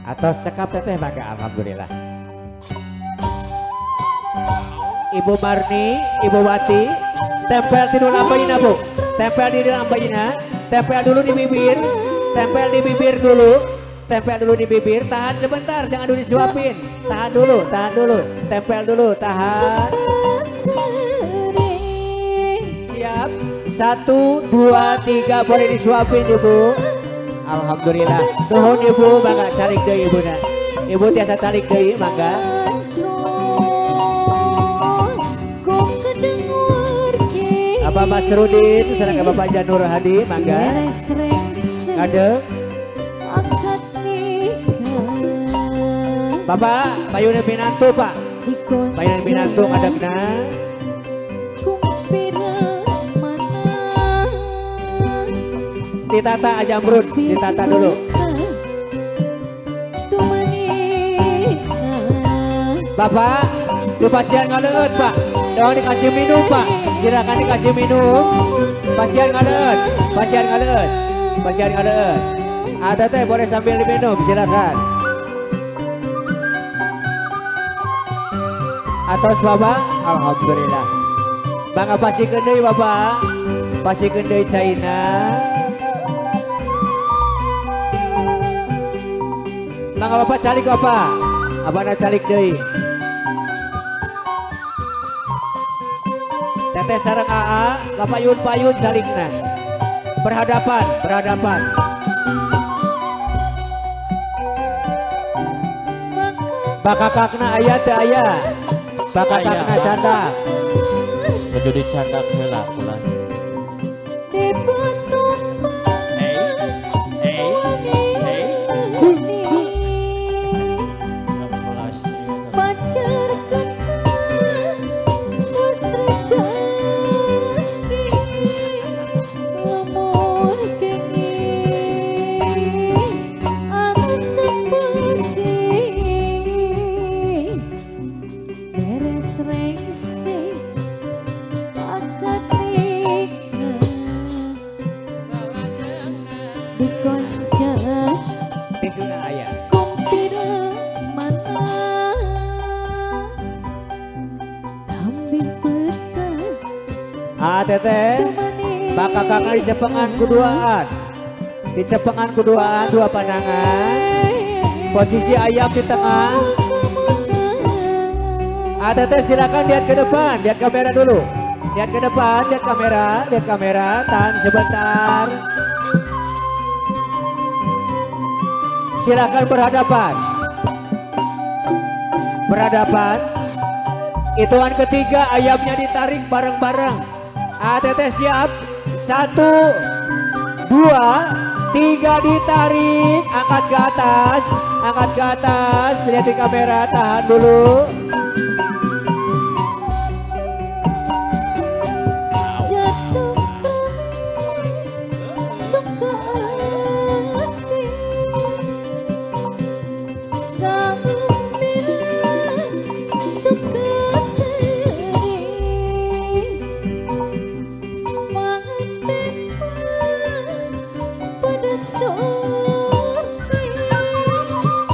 Atau cekap teteh mangga, alhamdulillah. Ibu Marni, Ibu Wati, tempel di lambayina Bu. Tempel di lambayina, tempel dulu di bibir, tempel di bibir dulu, tempel dulu di bibir, tahan sebentar, jangan dulu disuapin. Tahan dulu, tempel dulu, tahan. Siap, 1, 2, 3, boleh disuapin Ibu. Alhamdulillah. Nuhun Ibu, mangga calik deui Ibuna. Ibu tiasa calik deui, mangga. Bapak Mas Rudin, sareng Bapak Janur Hadi, mangga. Ngadeg. Bapak, payun minantu Pak. Payun minantu ngadegna. Ditata aja Jamrud, ditata dulu. Bapak, di pasien ngaleut Pak. Jangan dikasih minum Pak. Silakan dikasih minum. Pasien ngaleut, pasien ngaleut, pasien ngaleut. Ah teteh boleh sambil diminum, silakan. Atas Bapak, alhamdulillah. Bangga pasti deui Bapak, pasti deui caina. Mangga Bapak calik Bapak, abana calik deui. Teteh sareng AA, Bapak Yun Payun calikna. Berhadapan, berhadapan. Bakakakna aya teu aya. Bakakakna candak. Nuju dicandak heula ulah. Teteh, bakakakna dicepengan kuduaan, dicepengan kuduaan, dua pandangan, posisi ayam di tengah. Teteh silakan lihat ke depan, lihat kamera dulu, lihat ke depan, lihat kamera, tahan sebentar. Silakan berhadapan, berhadapan. Hitungan ketiga ayamnya ditarik bareng-bareng. Teteh siap, 1, 2, 3 ditarik, angkat ke atas, angkat ke atas, lihat di kamera, tahan dulu.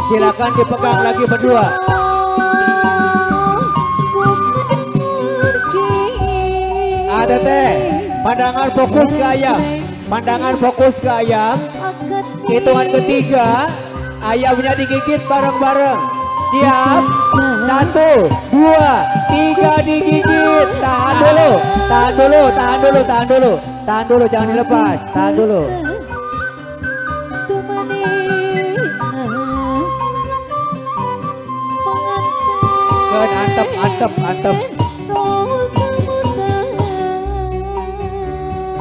Silakan dipegang lagi berdua. Teteh, pandangan fokus ke ayam, pandangan fokus ke ayam. Hitungan ketiga, ayamnya digigit bareng-bareng. Siap, 1, 2, 3 digigit. Tahan dulu, tahan dulu, tahan dulu, tahan dulu, tahan dulu, jangan dilepas, tahan dulu. Antep, antep, antep.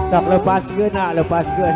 Sok lepaskeun, nak, lepaskeun.